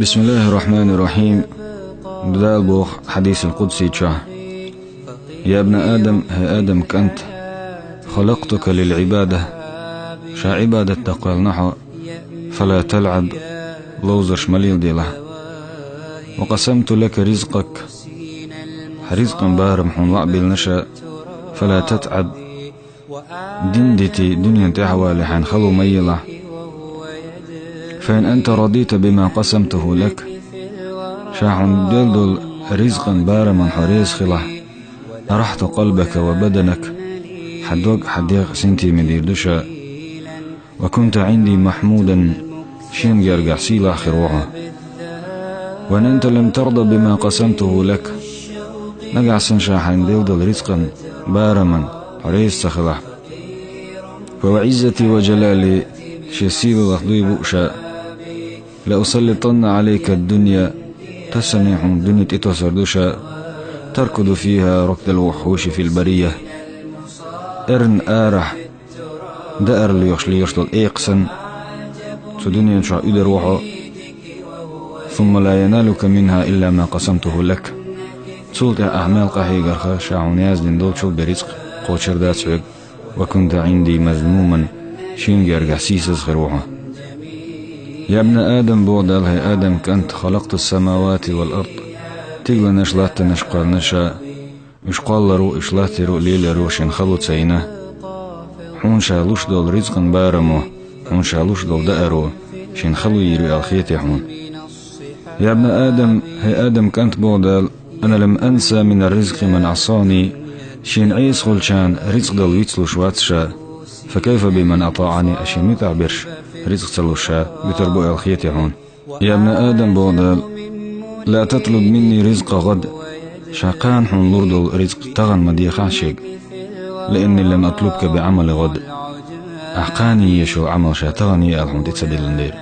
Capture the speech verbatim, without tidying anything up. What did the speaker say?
بسم الله الرحمن الرحيم. Дала боху хьадисал къудсийчохь: «Я ибна Адам, хӀай Адам кӀант, халакътука лил-Ӏибада, ша Ӏибадат дан кхоьллина хьо, фала талӀаб, ловзарш ма леладелахь. Ва къасамту лака ризкъак, хьан ризкъан барам хьуна лаъ биллина ша, фала татӀаб, дин дитий, дуьнен тӀаьхьа валий, хьайна хало ма елахь. Фа ин анта радийта бима къасамтуху лак, ша хьуна делла долу ризкъан бараман хьо реза хилахь, арахьту къалбака ва баданак, хьан дог а, хьан дегӀ а синтеме дийр ду ша. Ва кунта Ӏинди махьмудан, шен гергахь сийлахь хир ву хьо. Ва ин анта лам тарда бима къасамтуху лак, нагахь санна ша хьайна делла долу ризкъан бараман хьо реза ца хилахь, фа ва Ӏиззати ва жалали, шен сийлаллах дуй бу ша, ла усаллитанна Ӏалайка ад-дунья, тасане хьуна дуьне тӀетосур ду ша, таркуду фиха ракдал вухьуши фил барийя, эрна арахь даар лоьхуш лелаш долу экха санна, цу дуьнен чохь уьдур ву хьо. Сумма ла яналука минха илла ма къасамтуху лак. Цул тӀаьхьа ахь мел къахьегарх ша хьуна яздина долчул бен ризкъ кхочур дац хьоьга. Ва кунта Ӏинди мазмуман, шен гергахь сийсаза хир ву хьо. Я ибна Адам, боху Дала, хӀай Адам кӀант, халакъту ас-самавати вал ард, стигланаш, латтанаш кхоьллина ша, уьш кхолларо, уьш латтаро, леларо шен хало ца йина. Хьуна ша луш долу ризкъан барамо, хьуна ша луш долу дааро шен хало йийр ю аьлла хетий хьуна? Я ибна Адам, хӀай Адам кӀант, боху Дала, ана лам анса мина ризкъи ман Ӏасани, шена Ӏеса хуьлучарна ризкъ дала вицлуш вац ша, фа кайфа биман атаӀани, а шена муьтӀахь берш ризкъ ца луш ша буьтур бу аьлла хетий хьуна? Я ибна Адам, боху Дала, ла татлуб минни ризкъа гӀад, ша кхана хьуна лур долу ризкъ тахана ма дехахь шега, лаинни лам атлубка би Ӏамали гӀад, ахь кхана еш йолу Ӏамал ша тахана е аьлла хьуна тӀе ца диллина дера.